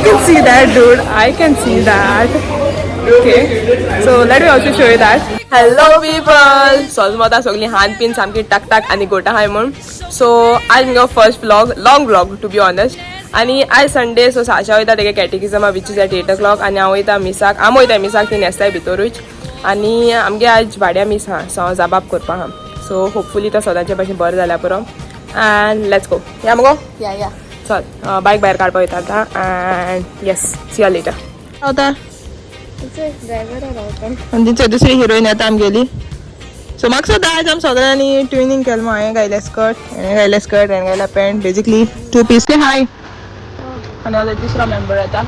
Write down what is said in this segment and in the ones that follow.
can see that dude, I can see that. Okay, so let me also show you that. Hello people, सोजमोता सगळी हान pin सामकी टाकटाक आनी गोटा हाय म्हूण. So आज मुगो first vlog, long vlog to be honest. आनी आयज संडे, सो साशा वयता तेगे कॅटिकिजमा which is at 8 o'clock आनी हांव वयता मिसाक, आम वयता मिसाक, ती न्हेसताय भितरूच. आनी आमगे आयज भाड्या मीस आहा, सो हांव जाबाब करपा आहा. सो होपफुली तो सदांचे भाशेन बरें जाल्यार पुरो. अँड let's go या मगो. या. चल, बायक भायर काडपाक वयता आतां. And yes, see you later. रावता. आनी तिचो दुसरी हिरोईन येता आमगेली. सो म्हाका सुद्दां आयज आमी सगळ्यांनी ट्विनींग केलें. हांवें घायलें स्कर्ट, हेणें घायलें स्कर्ट, हेणें घायला पॅन्ट, बेजिकली टू पीस. हाय. आनी आतां दुसरो मेंबर येता.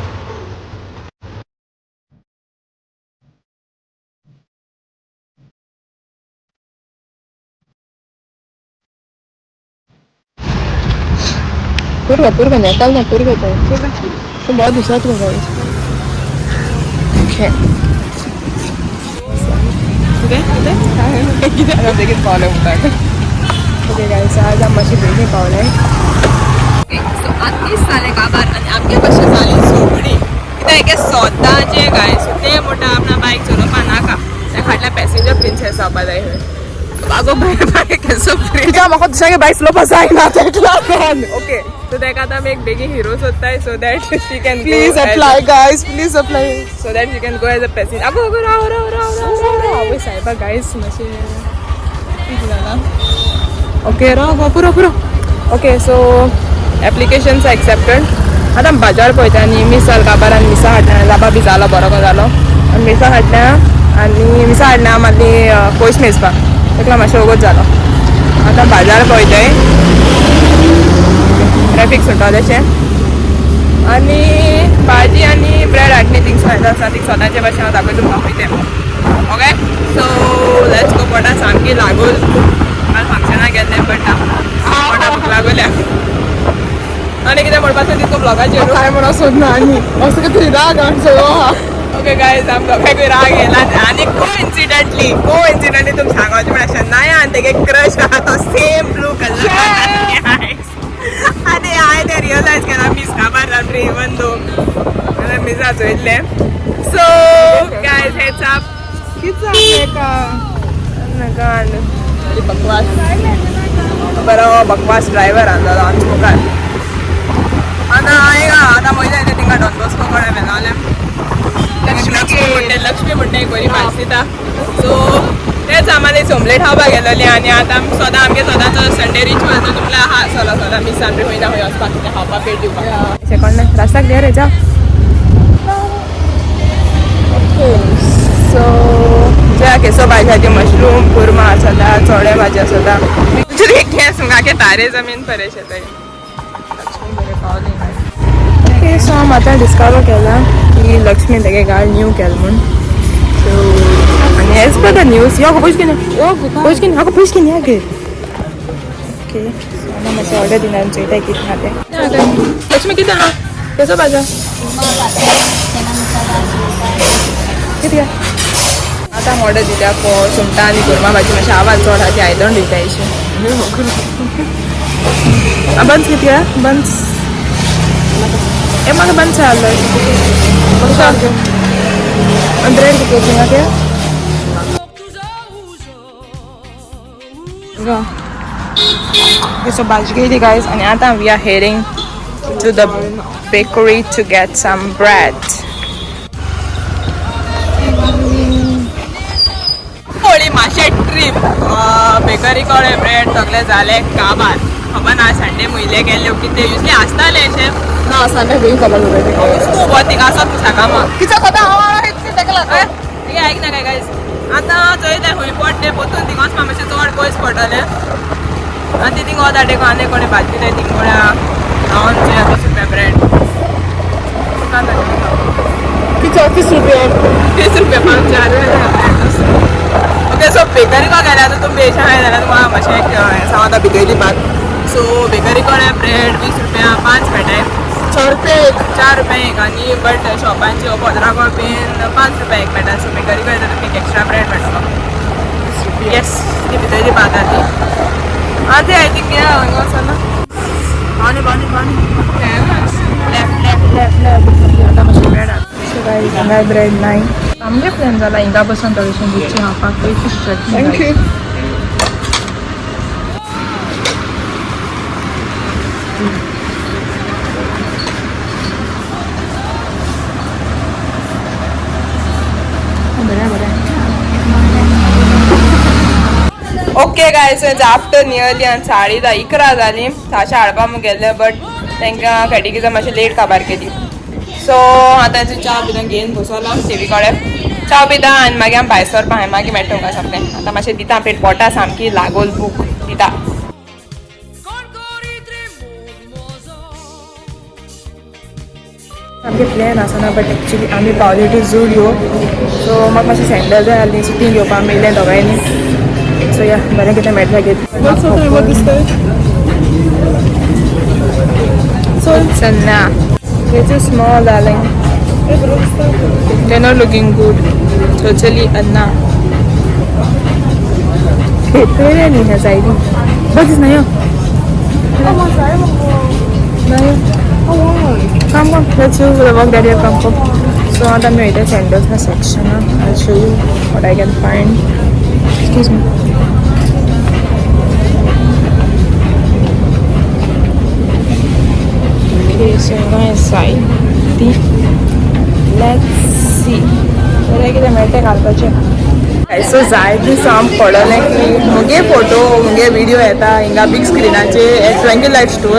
पूर्व पूर्व नेताल ना पूर्व तो बहुत दुसरा तुका. ओके. कितें कितें बेगीन पावलें म्हणटा. ओके गायस, आज आमी मातशें बेगीन पावले. सो आतांच जालें काबार आनी आमगे कशें जाली सगळी कित्याक एके सदांचें गायस तें म्हणटा आपणा बायक चलोवपा नाका, त्या फाटल्या पॅसेंजर प्रिन्सेस जावपा जाय खंय. आगो बाय बाय, केसो कित्याक म्हाका दुसऱ्यागे बायक चलोवपा जायना तेका लागून. ओके, सो तेका आतां आमी एक बेगीन हिरो सोदताय so that she can Please apply guys, please apply. So that she can go as a passenger. अगो अगो, राव राव राव राव राव राव. आवय सायबा गायस, मातशें कितें जालां. ओके, राव गो, पुरो पुरो. Okay, so applications accepted. आतां बाजार पळयता आनी मीस जाल काबार आनी मिसा हाडल्या. जाबा बी जालो, बरो जालो आनी मिसा हाडल्या आनी मिसा हाडल्या मागीर पयस मेजपाक तेका मातशें वगत जालो. आतां बाजार पळयताय, ट्रॅफीक सुट्टलेशें. आनी भाजी आनी ब्रेड हाडली. थिंग आसा थिंग सदांचे भाशेन हांव दाखयता तुमकां खंय तें. Okay, so let's go. पोटा सामकी लागून, काल फंक्शनाक गेल्लें बट पोटा भूक लागोल्या. आनी कितें म्हणपाचें तितको ब्लॉगाचेर? काय म्हणून सोदना आनी असो कितें राग आनी सगळो आहा. ओके गायज, आम दोगांयकूय राग येयला आनी को इन्सिडंटली तुमी सांगोचें म्हळ्यार शनाया आनी तेगे क्रश आहा तो सेम ब्लू कलर. आनी हांवें तें रियलायज केलां मीस काबार जावन इवन दो मिसा चोयल्लें. सो गायज, हेच आप. कितें जालें तेका? नाका बकवास, बरो बकवास ड्रायव्हर आसलो आमच्या मुखार. आतां हांवें आतां मजा येता थिंगा डॉन बॉस्को कडेन वेनावलें. लक्ष्मी म्हणटे, लक्ष्मी म्हणटे एक बरी भाजी दिता. सो तेच आम्हाला ऑमलेट खावपाक गेलेली. आनी आतां सदां आमगे सदांचो संडे रिच्युअल तो तुमकां आहा, चलो सदां मिसान बी खंय ना खंय वचपाक, कितें खावपाक पेट दिवपाक. सेकंड रास्ता क्लियर है जा. ओके, सो ज्या केसो भाजी, मशरूम कुर्मा आसता, चोडे भाजी आसता. केस म्हाका तारे जमीन पर येता. लक्ष्मी बरें पावली. ओके, सो हांव आतां डिस्कवर केलां की लक्ष्मी तेगे गाळ न्यू केल म्हूण. सो आनी एज पर the news, यो गो पयस कितें, पयस कितें, हांव पयस कितें गे. ओके, सो आतां मातशें ऑर्डर दिना आनी चोयता कितें आहा तें. लक्ष्मी कितें आहा? केसो भाजा कितें? आतां ऑर्डर दिल्या फॉर सुंगटां आनी कुर्मा भाजी. मातशें आवाज चड आहा, ती आयदन दिता अशें. बन्स कितें? बन्स ए म्हाका बन्स जाय आहलो. ब्रेड कितें थिंगा ते? Okay, so भाजी घेतली guys आणि आता we are heading to the bakery to get some bread. Holi मातशें ट्रीप बेकरी कडेन ब्रेड सगळें जालें काबार. खबर ना संडे मुयले गेल्ले कितें, युजली आसतालें अशें. ना, संडे बेगीन खबर जाता. खूब थिंगा आसत सकाळ. कितें कोता हांव तेका लागून. ठीक, ऐक ना काय गायज, आतां चोयता खंय पडटे पोतून थिंगा वचपा मातशें चड पयस पडटलें. आनी ती थिंगा वता टेको आनी कोणी भाजी दिताय थिंग कोणा हांव चोया 20 रुपया ब्रेड. कितें 30 रुपया? 30 रुपया पांच चार. ओके, सो बेकरी को गेल्यार आतां तुमी बेशा आहाय जाल्यार तुमकां मातशें एक सांगता भितरली बात. सो बेकरी कडेन ब्रेड 20 रुपया पांच मेळटाय. 4 रुपया एक. 4 रुपया एक. आनी बट शॉपांचे 15 को बीन 5 रुपया एक मेळटा. सो बेकरी कडेन जाल्यार तुमकां एक्स्ट्रा ब्रेड मेळटलो. येस, ती भितरली बात आहा ती. आं, ते I think हांगा वचना. पाणी पाणी पाणी. Left left left left. हांगाय ब्रेड नाय. आमगे प्लॅन जाला हिंगा बसून थोडेशें गुच्चे खावपाक, फिश चटणी. Thank you. बरें बरें. ओके गायज, आफ्टर नियरली आनी 10:30 11 जालीं. ताशें हाडपा म्हूण गेल्ले, बट तांकां कॅटिकिजम मातशें लेट काबार केली. सो आतां च्या पिता घेवन बसोला टिवी कडेन, च्या पिता आनी मागीर आमी भायर सरपा हांवें, मागीर मेळटा तुमकां सगळें. आतां मातशें दिता पेट पोटा सामकी लागोल भूक दिता. आमगे प्लॅन आसना, बट एक्चुली आमी पावली टू जुडियो. सो म्हाका मातशें सँडल जाय आसली, सो ती घेवपा आमी येयलें दोगांयनी. सो या, बरें कितें मेळटलें घेत. दिसतंय. So it's a nah. It's too small, darling. They're not looking good. Totally a nah. नहीं है साइड बस नहीं नहीं. Come on, let's do the work that you have come for. So आता मी वयता sandals section. I'll show you what I can find. Excuse me. Okay, so I'm going inside. Let's see. बरें कितें मेळटा घालपाचें. So जाय दिसा आम पडलें की मुगे फोटो मुगे विडियो येता हिंगा बीग स्क्रिनाचेर एट ट्वेंटी लायट स्टोर.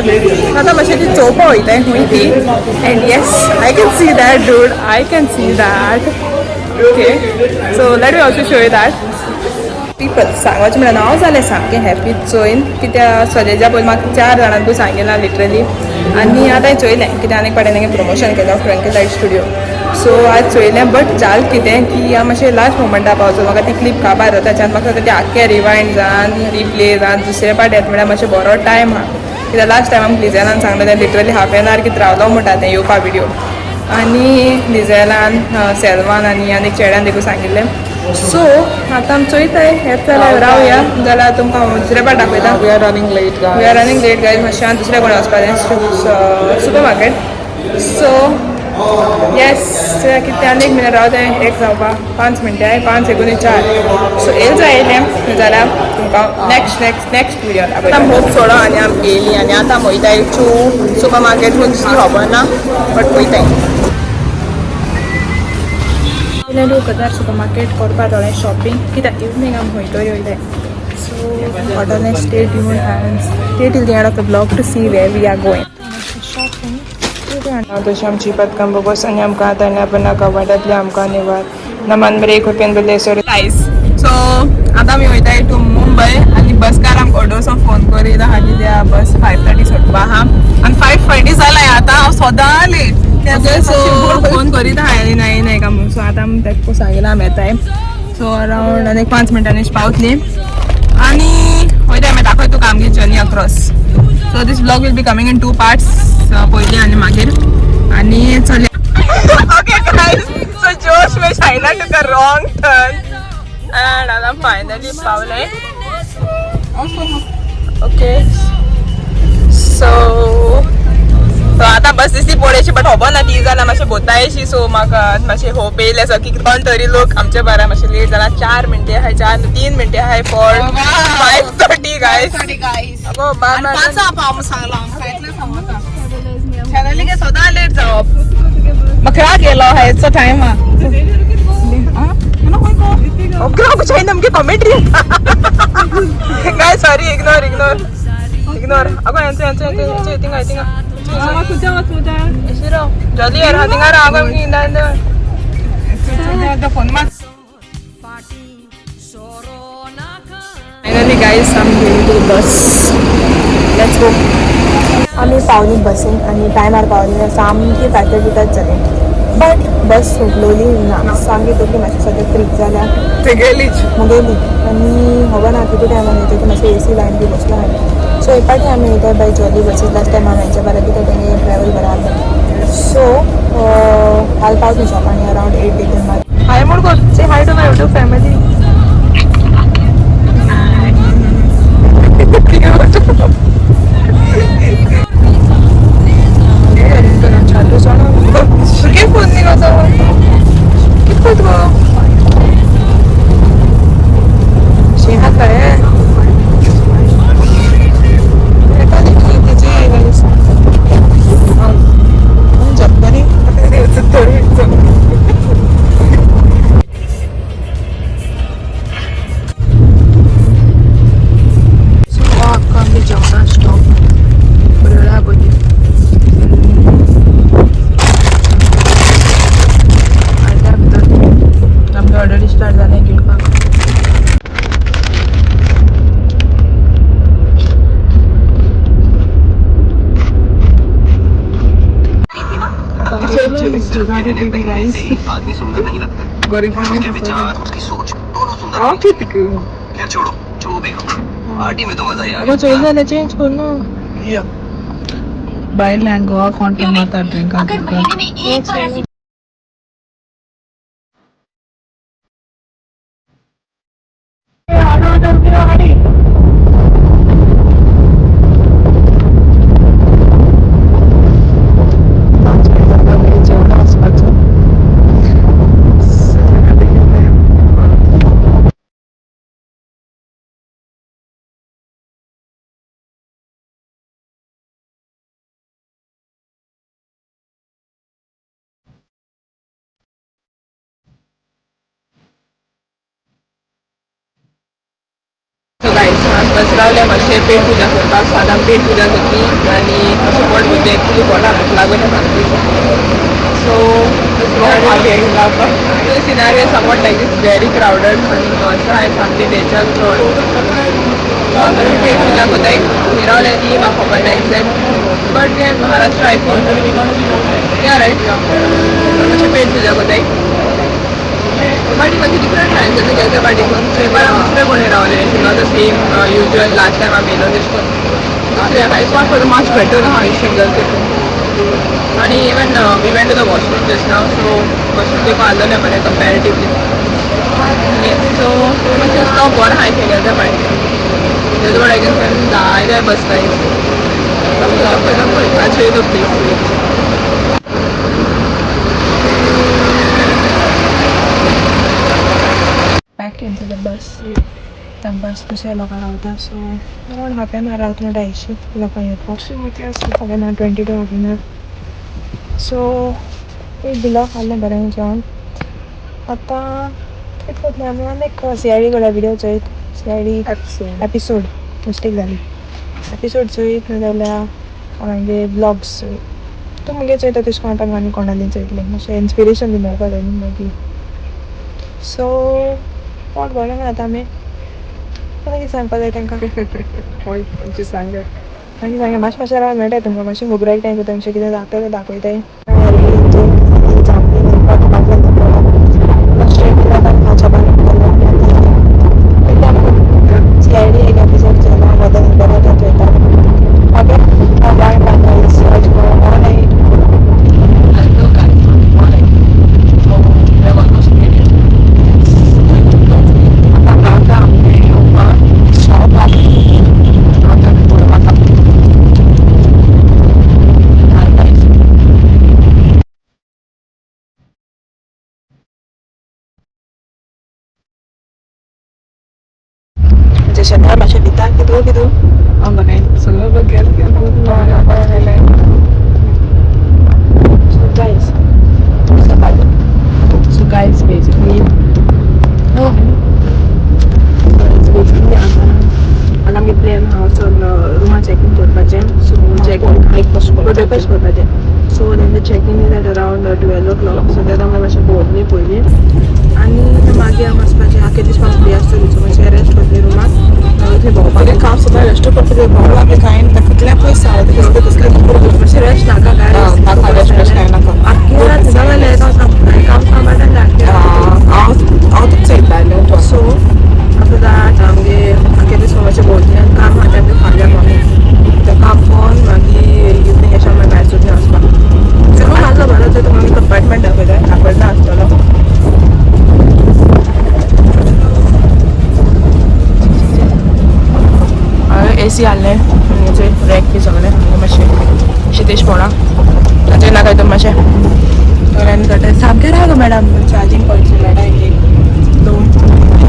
आतां मातशें ती चोवपा वयताय खूंय ती. And yes, I can see that dude, I can see that. Okay, so let me also show you that. People सांगपाचें म्हळ्यार हांव जालें सामकें हॅपी चोयन, कित्याक सजेजा पयलीं म्हाका 4 जाणांकूय सांगिलां लिटरली. आनी आतां चोयलें कित्याक आनी एक फावटी तेंगे प्रमोशन केलो ट्विंकल लायट स्टुडियो. सो आज चोयलें, बट जाल कितें की हांव मातशें लास्ट मोमेंटा पावचो, म्हाका ती क्लिप काबार जाता त्याच्यान म्हाका ती आख्खें रिवायंड जावन रिप्ले जावन दुसरे पाट येता म्हळ्यार मातशें बरो टायम आहा. कित्याक लास्ट टायम आमकां लिझेलान सांगलें तें लिटरली हाफ एन our कितें रावलो म्हणटा तें येवपा विडियो. आनी लिझेलान सेल्वान आनी आनी चेड्यान देखून सांगिल्लें. सो आतां आमी चोयताय येता जाल्यार रावया, जाल्यार तुमकां हांव दुसरे पाट दाखयता. We are running late. We are running late guys, मातशें दुसऱ्या कोणा वचपाचें सुपर मार्केट. सो येस, कितें आनी एक मिनट रावता, एक जावपा 5 मिनटां, 5 एकुणी 4. सो येयल जाय येयलें जाल्यार तुमकां नेक्स्ट नेक्स्ट नेक्स्ट विडियो दाखयता. आमी होप सोडो आनी आमी येयली आनी आतां आमी वयताय टू सुपर मार्केट, खूंय ती खबर ना, बट वयताय. कतार सुपर मार्केट करपा थोडें शॉपिंग, कित्याक इवनींग आमी खंय तरी वयताय. सो ऑटोने stay tune and stay till the end of the vlog to see where we are going. Shopping तशी आमची पतकम बस आनी आमकां आतां पण कपाटांतली आमकां निवार नमान बरे एक रुपयान बदले सर गायस. सो आतां आमी वयताय टू मुंबय आनी बसकार आमकां ऑडोसो फोन करीत आहा कित्याक बस 5:30 सोडपा आहा आनी 5:40 जालां आतां हांव सदां लेट. ओके, सो फोन करीत आहा आनी नाय नाय का म्हणून. सो आतां आमी ताका सांगिलां आमी येताय. सो अरावंड आनी 5 मिनटांनी पावतली आनी वयताय. मागीर दाखय तुका आमगे journey across. So this vlog will be coming in 2 parts, पयलीं आनी मागीर आनी चल. ओके गायस, सो जोश में Shaina took a wrong turn and आतां फायनली पावले. ओके, सो आतां बस दिसली पळयशी, बट खबर ना ती जाल्यार मातशें बोतायशी. सो म्हाका मातशें होप येयलें सो की कोण तरी लोक आमचे बारा मातशें लेट जाला. 4 मिनटें आहाय, 4 3 मिनटें आहाय फॉर 5:30 गायस. अगो बाय. सदां लेट जावप म्हाका गेलो हेचो टायम. ओके, नमके commentary guys, sorry, ignore ignore ignore. अगो यांचे यांचे यांचे थिंगा थिंगा जल्दी यार, थिंगा राव. अगो फोन मात. Finally guys, I'm going to the bus. Let's go. आमी पावली बसीन आनी टायमार पावली, सामकी 5:30 जाली, बट बस सुटलोली ना. सामकी तकली मातशी सद्या फ्रीक जाल्या. गेलीच. मुगेली आनी खबर ना कितें टायमान येता ती. मातशें ए सी लायन बी बसलो आमी. सो एक पाटी आमी वयता बाय जॉली बसीस. लास्ट टायम आमी हेंच्या बारा कितें तेंगे ट्रॅवल बरें आसलें. सो काल पावली शॉप आनी अरावंड 8 देखून मार. हाय म्हूण कर, say hi to my YouTube family. Phone न्ही करता. आदमी सुंदर नहीं लगता। उसके विचार, उसकी सोच दोनों सुंदर। हांव कितें खैर छोड़ो, जो भी हो, पार्टी में तो मजा ही आ अगो चोय जाल्यार चेंज कर न्हू। भायल्यान गोवा कोण पण मारता ड्रिंकां। अगर महीने में एक बार ऐसी सो गायज, बस रावले मातशें पेट पुजा करपाक। सो आतां पेट पुजा जातली आनी मातशें पोट भरतलें। एक्चुली पोटाक भूक लागून सामकी। So scenario somewhat like is very crowded आनी असो आहे सामकी डेंजर चड। पेट पुजा करताय, खंय रावले ती म्हाका खबर ना exact, but we Maharashtra I think, yeah, right? मातशें पेट पुजा करताय। पार्टी मातशी डिफरंट आहा जशें गेल्या पार्टी थंय दुसरे कोणी रावले, not the same usual last time आमी येयलो तशें करून दुसरे आहा। It's not much better आहा सिंगल तितून। आनी even we went to the washroom just now, so washroom देखून आसलेलें बरें कंपेरेटिवली। सो मातशें स्टॉप बरो आहा गेल्या party. That's what I can say. जाय बस guys. I'll show you the place. Back into the bus. त्या बस दुसऱ्या लोकां रावता। So around half an our रावता 250 लोकां येवपाक, half an hour, 20 to half an hour. So एक बिलो खाल्लें बरें जेवण। आतां कितें करतलें आमी? आनी एक सीआयडी कडे विडियो चोयत, सीआयडी एपिसोड, मिस्टेक जाली, एपिसोड चोयत नाजाल्यार मागीर व्लॉग्स चोयत। तूं मुगे चोयता तशें करून आतां आनी कोणाली चोयतलें, मातशें इन्स्पिरेशन बी मेळपा जाय न्हू मागीर। सो पोट भरलें आतां आमी। आतां कितें सांगपा जाय तांकां? हय, खंयची सांग? आनी सांगा, मातशें मातशें रावन मेळटा तुमकां, मातशें खबराक टायम तुमचें कितें जाता तें दाखयताय। सीआयडी एक एपिसोड चोयला, बरें तें चोयता। Okay, bye bye guys, all night. Hello guys, good morning. So we have almost made it. आतां रावता आमगे येवपाक शॉपार, रावता पळोवपाक। Hi guys. म्हणजे शेतार मातशें भिता कितू कितू। हांव बघाय सगळं Baghel. So guys, So guys, basically, oh, so it's basically आतां आतां आमगे प्लॅन आहा वचोन रुमा चॅक इन करपाचें। So check in breakfast. Breakfast करपाचें। So then the check in is at around 12 o'clock, so तेन्ना आमकां मातशें भोंवतली पयलीं आनी मागीर आमी वचपाचें। आख्खे दीस मातसो फ्री आसतली, सो मातशें रेस्ट करतली रुमाक, मागीर थंय भोंवपाक। काम सुद्दां रेस्ट करता, भोंवपाक कांय ना, कितले पयस आहा तसले तसले। मातशें रेस्ट नाका काय? नाका, रेस्ट बेस्ट कांय नाका। आख्खे रात न्हिदोंक जालें, काम सांबाळटा आख्खे। हांव हांव तुका चोयतालें। सो आफ्टर that आमगे आख्खे दीस मातशें भोंवतलें आनी काम आहा तें आमगे फाल्यां मागीर तें काम पळोवन मागीर इवनींग अशें आमी भायर सुटलें वचपाक। रूम आसलो बरो, तर तुका आमी कंपार्टमेंट दाखयता, दाखयता आसतलो। हांवें एसी हाडलें म्हणजे रॅक बी सगळें। मातशें शितेश पोळा ताचेर नाका येता मातशें आनी कळटा सामकें राव गो मॅडम। चार्जींग पॉयंट्स मेळटा, एक दोन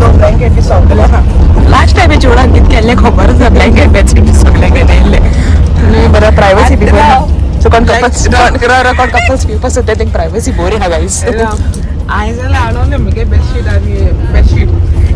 दोन ब्लँकेट बी सगळें आहा। लास्ट टायम चेडवान कितें केल्लें खबरच ना, ब्लँकेट बेडशीट बी सगळें घेवन येयल्लें। बरें प्रायवसी बी बरी। सो कोण कपल्स कोण कपल्स पिवपाक सोदता तेंका प्रायवसी बरी आहा गायज। हांवें जाल्यार हाडवलें मुगे बेडशीट आनी बेडशीट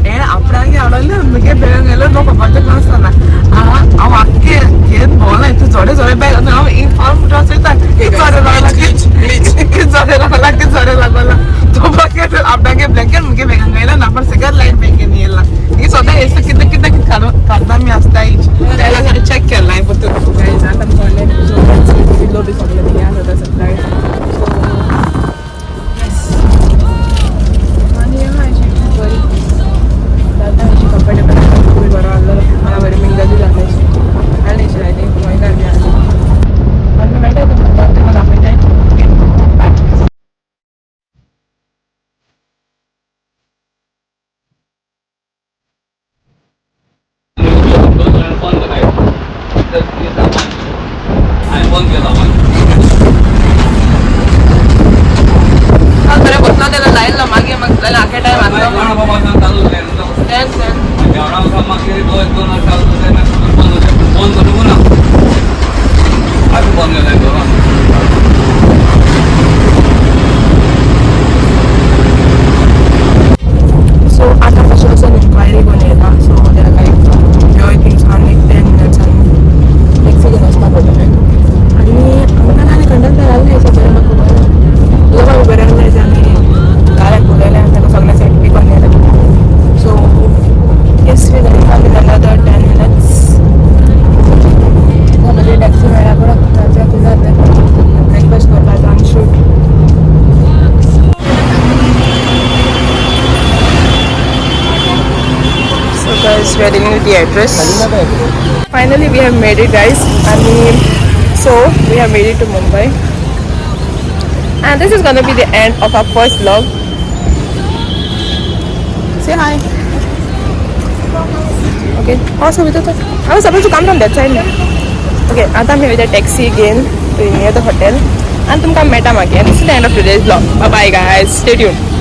हें आपणाक हाडवलें मुगे बॅगान गेलो नो पप्पाचें नासतना हांव हांव आख्खें घेत भोंवलां। तूं थोडे थोडे बॅग हांव हांव चोयता कितें जोरे लागला, कितें जोरे लागला, कितें जोरे लागला। तो बाकी आपणागे ब्लँकेट मुगे बॅगान गेला ना, पण सगळ्यात लायट बँकेन येयला। ही स्वता येता कितें कितें कितें काडता आमी आसता चॅक केला हांवें परतून। गायज, आतां कळ्ळें पिलो बी सगळें हें आसा supply. So the address. Finally we have made it, guys. आणि so we have made it to Mumbai and this is gonna be the end of our first vlog. Say hi. Okay. Also, we I was supposed to come from that side. Okay, आता आमी वयता taxi घेवन to near the hotel आनी तुमकां मेळटा मागीर. This is the end of today's vlog. Bye guys, stay tune.